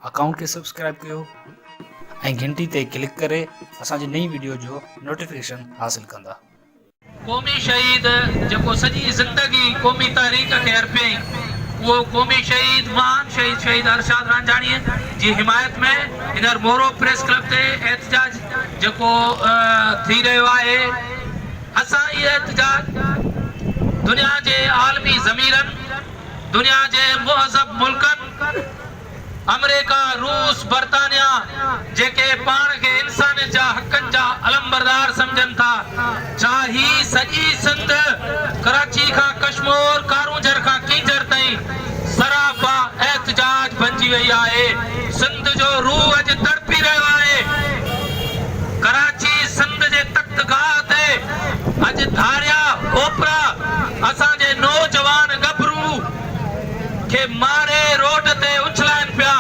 Account کي subscribe ڪيو ۽ گهنٽي تي ڪلڪ ڪري اسان جي نئين وڊيو جو نوٽيفڪيشن حاصل ڪندا. قومي شهيد جيڪو سڄي زندگي قومي تحريڪ کي ارپيائين اهو قومي شهيد مهان شهيد شهيد ارشاد رانجهاڻي جي حمايت ۾ هينئر مورو پريس ڪلب تي احتجاج جيڪو ٿي رهيو آهي اسان اهي احتجاج دنيا جي عالمي ضميرن دنيا جي مهذب ملڪن آمريڪا، روس، برطانيا جيڪي پاڻ کي انسانيت جا حقن جا علمبردار سمجهن ٿا، ڇا هي سڄي سنڌ ڪراچي کان ڪشمور، ڪارونجهر کان ڪينجهر تائين سراپا احتجاج بنجي وئي آهي، سنڌ جو روح اڄ تڙپي رهيو آهي، ڪراچي سنڌ جي تخت گاهه تي اڄ ڌاريا اوپرا اسان جي نوجوان ڳڀرو کي ماري روڊ تي اڇلائن پيا،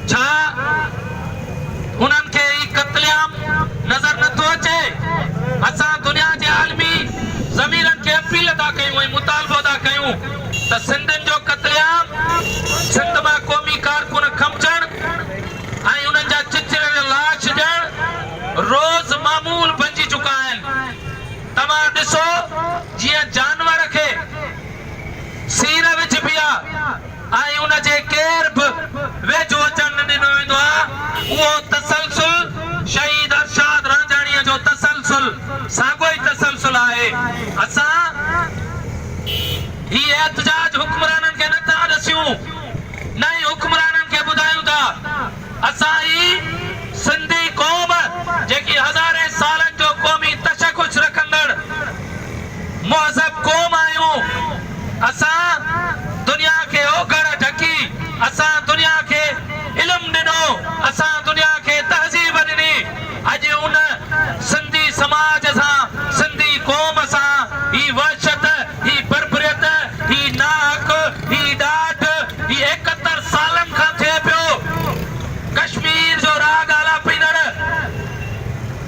ڇا انهن کي هي قتل عام نظر نه ٿو اچي؟ اسان دنيا جي عالمي ضميرن کي اپيل ٿا ڪيون ۽ مطالبو ٿا ڪيون ته سنڌين جو قتل عام، سنڌ مان قومي ڪارڪن کنڀجڻ ۽ انهن جا چچريل لاش ڏيڻ روز معمول بنجي چڪا آهن. توهان ڏسو جيئن جانور کي سير وجهبي آ ۽ ان جي ڪير به ويجهو اچڻ نه ڏنو ويندو آ، اهو تسلسل شهيد ارشاد رانجهاڻيء جو تسلسل ساڳيو ئي تسلسل آهي. اسان هي احتجاج حڪمرانن کي نه ٿا ڏسيون نه ئي حڪمرانن کي ٻڌايون ٿا. اسان هي سنڌي قوم جيڪي هزارين سالن جو قومي تشخص رکندڙ مهذب قوم آهيون، اسان دنيا کي اوگهڙ ڍڪي، اسان دنيا کي علم ڏنو، اسان دنيا کي تهذيب ڏني، اڄ ان سنڌي سماج سان، سنڌي قوم سان هي وحشت، هي بربريت، هي ناحق، هي ڏاڍ، هي 71 سالن کان ٿئي پيو. ڪشمير جو راڳ آلاپيندڙ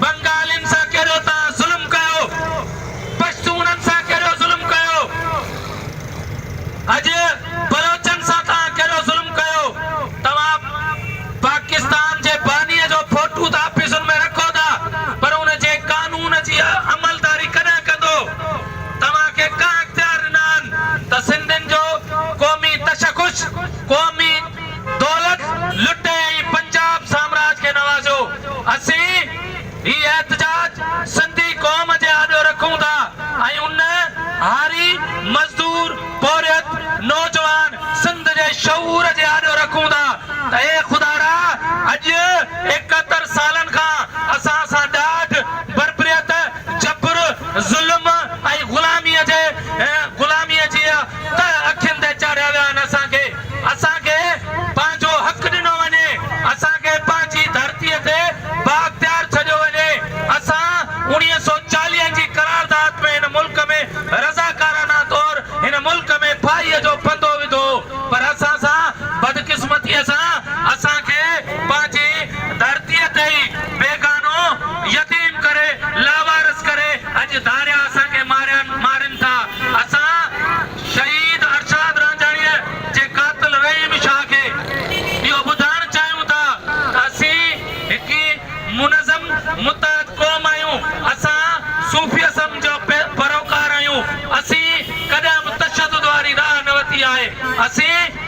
بنگالين سان ڪهڙو توهان ظلم ڪيو، پشتونن سان ڪهڙو ظلم ڪيو، اڄ بلوچن سان توهان ڪهڙو ظلم ڪيو، توهان پاڪستان جي بانيء جو فوٽو ته آفيسن ۾ رکو ٿا پر ان جي قانون جي عملداري ڪڏهن ڪندو؟ توهان کي ڪنهن اختيار ڏنا آهن ته سنڌين جو قومي تشخص، قومي دولت لٽي ۽ پنجاب سامراج کي نوازيو. اسين هي احتجاج سنڌي قوم جي آڏو رکون ٿا ۽ ان هاري، مزدور، پورهيت، نوجوان سنڌ جي شعور جي آڏو رکون ٿا ته اي خدارا اڄ 71 سالن کان اسان سان ڏاڍ، بربريت، جبر، ظلم ۽ غلاميء جي غلاميء جي تهه اکين تي چاڙهيا ويا آهن اسان کي اسان کي پنهنجو حق ڏنو وڃي اسان کي پنهنجي ڌرتيء تي بااختيار ڇڏيو وڃي اسان اوڻيهه سو چاليهن جي قرارداد ۾ هن ملڪ ۾ رضاڪارانه طور هن ملڪ ۾ ڦاهيء جو ڦندو وڌو پر اسان سان بدقسمتيء سان اسان کي پنهنجي ڌرتيء تي ئي بيگانو يتيم ڪري لاوارث ڪري اڄ ڌاريا اسان کي مارين مارين ٿا. اسان شهيد ارشاد رانجهاڻيء جي قاتل رحيم شاهه کي اهو ٻڌائڻ چاهيون ٿا ته اسين هڪ منظم متحد قوم آهيون، اسان صوفيزم جا پيروڪار آهيون، اسين ڪڏهن به تشدد واري راهه نه ورتي آهي، اسين.